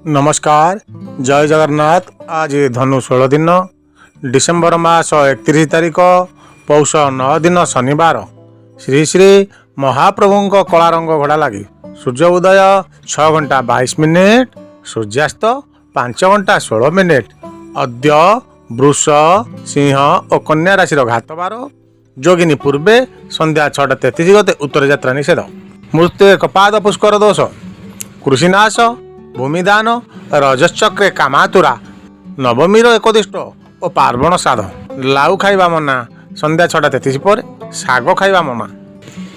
ନମସ୍କାର, ଜୟ ଜଗନ୍ନାଥ। ଆଜି ଧନୁ 16 ଦିନ, ଡିସେମ୍ବର ମାସ 31 ତାରିଖ, ପୌଷ 9 ଦିନ, ଶନିବାର। ଶ୍ରୀ ଶ୍ରୀ ମହାପ୍ରଭୁଙ୍କ କଳା ରଙ୍ଗ ଘୋଡ଼ା ଲାଗି। ସୂର୍ଯ୍ୟ ଉଦୟ 6 ଘଣ୍ଟା 22 ମିନିଟ୍, ସୂର୍ଯ୍ୟାସ୍ତ 5 ଘଣ୍ଟା 16 ମିନିଟ୍। ଅଦ୍ୟ ବୃଷ, ସିଂହ ଓ କନ୍ୟା ରାଶିର ଘାତବାର। ଯୋଗିନୀ ପୂର୍ବେ ସନ୍ଧ୍ୟା 6ଟା 33 ଗତେ ଉତ୍ତର ଯାତ୍ରା ନିଷେଧ। ମୃତ୍ୟୁ ଏକ ପାଦ ପୁଷ୍କର ଦୋଷ, କୃଷିନାଶ, ଭୂମିଦାନ, ରଜଶ୍ଚକ୍ରେ କାମାତୁରା, ନବମୀର ଏକଦିଷ୍ଟ ଓ ପାର୍ବଣ ଶ୍ରାଦ୍ଧ। ଲାଉ ଖାଇବା ମନା ସନ୍ଧ୍ୟା 6ଟା 33 ପରେ, ଶାଗ ଖାଇବା ମନା।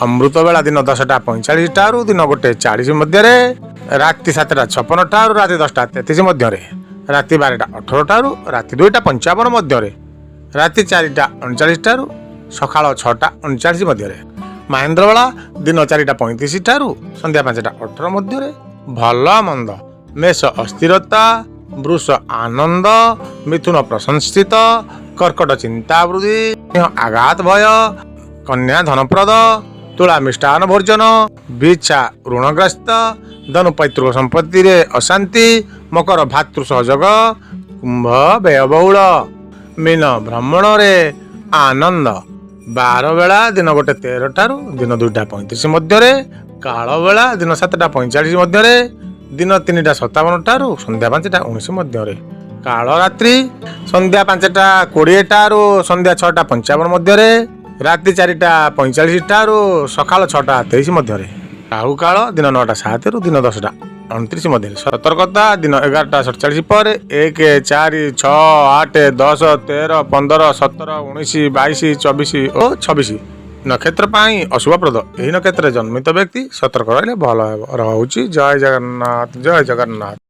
ଅମୃତ ବେଳା ଦିନ 10ଟା 45 ଠାରୁ ଦିନ 1:40 ମଧ୍ୟରେ, ରାତି 7ଟା 56 ଠାରୁ ରାତି 10ଟା 33 ମଧ୍ୟରେ, ରାତି 12ଟା 18 ଠାରୁ ରାତି 2ଟା 55 ମଧ୍ୟରେ, ରାତି 4ଟା 39 ଠାରୁ ସକାଳ 6ଟା 39 ମଧ୍ୟରେ। ମହେନ୍ଦ୍ର ବେଳା ଦିନ 4ଟା 35 ଠାରୁ ସନ୍ଧ୍ୟା 5ଟା 18 ମଧ୍ୟରେ। ଭଲ ମନ୍ଦ: ମେଷ ଅସ୍ଥିରତା, ବୃଷ ଆନନ୍ଦ, ମିଥୁନ ପ୍ରଶଂସିତ, କର୍କଟ ଚିନ୍ତା ବୃଦ୍ଧି, ସିଂହ ଆଘାତ ଭୟ, କନ୍ୟା ଧନପ୍ରଦ, ତୁଳା ମିଷ୍ଟାନ୍ନ ଭୋଜନ, ବିଛା ଋଣଗ୍ରସ୍ତ, ଧନୁ ପୈତୃକ ସମ୍ପତ୍ତିରେ ଅଶାନ୍ତି, ମକର ଭାତୃ ସହଯୋଗ, କୁମ୍ଭ ବ୍ୟୟବହୁଳ, ମୀନ ଭ୍ରମଣରେ ଆନନ୍ଦ। ବାର ବେଳା ଦିନ 1:13 ଠାରୁ ଦିନ 2ଟା 35 ମଧ୍ୟରେ, କାଳ ବେଳା ଦିନ 7ଟା 45 ମଧ୍ୟରେ, ଦିନ 3ଟା 57 ଠାରୁ ସନ୍ଧ୍ୟା 5ଟା 19 ମଧ୍ୟରେ, କାଳ ରାତ୍ରି ସନ୍ଧ୍ୟା 5ଟା 20 ଠାରୁ ସନ୍ଧ୍ୟା 6ଟା 55 ମଧ୍ୟରେ, ରାତି 4ଟା 45 ଠାରୁ ସକାଳ 6ଟା 23 ମଧ୍ୟରେ, ରାହୁ କାଳ ଦିନ 9ଟା 7ରୁ ଦିନ 10ଟା 29 ମଧ୍ୟରେ। ସତର୍କତା: ଦିନ 11ଟା 47 ପରେ 1, 4, 6, 8, 10, 13, 15, 17, 19, 22, 24 ଓ 26 ନକ୍ଷତ୍ର ପାଇଁ ଅଶୁଭପ୍ରଦ। ଏହି ନକ୍ଷତ୍ରରେ ଜନ୍ମିତ ବ୍ୟକ୍ତି ସତର୍କ ରହିଲେ ଭଲ ହେବ। ରହୁଛି। ଜୟ ଜଗନ୍ନାଥ, ଜୟ ଜଗନ୍ନାଥ।